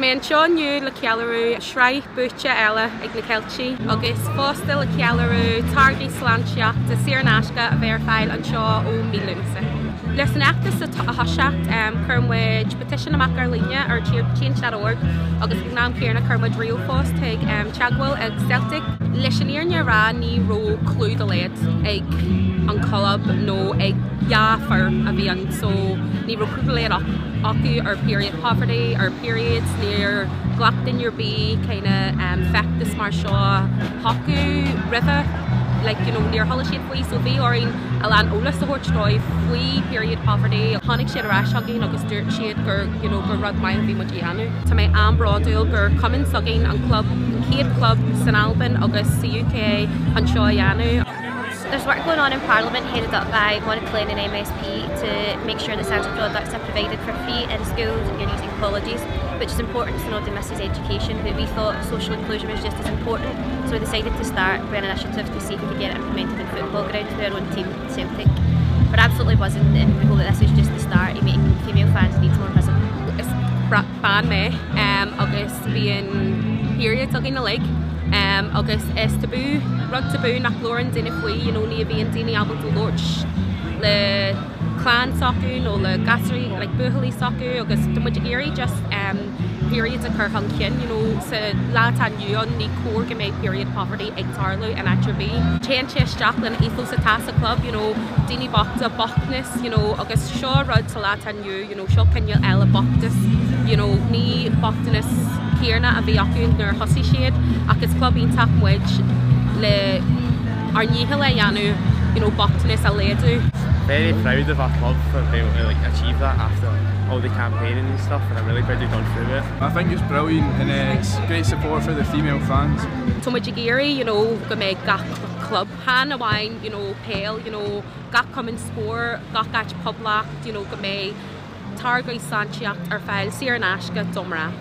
mé anseo inniu le ceiliúradh sraith buaite eile ag na Ceiltigh agus fosta le ceiliúradh táirgí sláintíochta saor in aisce a bheith ar fáil anseo ó mí Lúnasa. Leis an fheachtas a thoiseacht, chuir muid petition amach ar líne ar change.org agus ag an am céanna chuir muid ríomhphost chuig teagmháil ag Celtic. Leis an fhírinne a rá ní raibh clue dá laghad ag an club nó ag fear a bhí ann so ní raibh clue dá laghad acu ar period poverty, ar periods, níor ghlac duine ar bith kind of feachtas mar seo a thacú roimhe like you know níor chuala siad faoi so bhí orainn a lán eolas a thabhairt dóibh faoi period poverty. Tháinig siad ar ais chugainn agus dúirt siad gur you know gur rud maith a bhí muid a dhéanamh. Tá mé an-bhródúil gur cumann s'againn an club, an chéad club san Albain agus sa UK chun seo a dhéanamh. There's work going on in Parliament headed up by Monica Lennon MSP to make sure that sanitary products are provided for free in schools, unis and colleges, which is important so nobody misses education, but we thought social inclusion was just as important, so we decided to start with an initiative to see if we could get it implemented in football grounds through our own team, Celtic. We're absolutely buzzing and we hope that this is just the start of making female fans' needs more visible. Is bean mé agus bíonn periods againn uilig agus is tabú, rud tabú nach labhrann duine faoi, you know, ní bhíonn daoine ábalta labhairt le clann s'acu nó le gasúirí, like buachaillí s'acu agus tá muid ag iarraidh just periods a chur chun cinn, you know, sa lá atá inniu ann ní cóir go mbeidh period poverty ag tarlú in áit ar bith. Téann sé isteach lena ethos atá sa club, you know, daoine bochta, bochtaineas, you know, agus seo rud sa lá atá inniu, you know, seo cineál eile bochtas, you know, ní bochtanas céanna a bhí acu nuair a thosaigh siad ach is club iontach muid le ár ndícheall a dhéanamh, you know, bochtanas a laghdú. Very proud of our club for being able to like achieve that after all the campaigning and stuff and I'm really proud we've gone through it. I think it's brilliant and it's great support for the female fans. Tá muid ag iarraidh you know, go mbeidh gach club chan amháin you know, peil, you know, gach cumann spóirt, gach áit poiblí, you know, go mbeidh táirgí sláintíocht ar fáil saor in aisce do mná.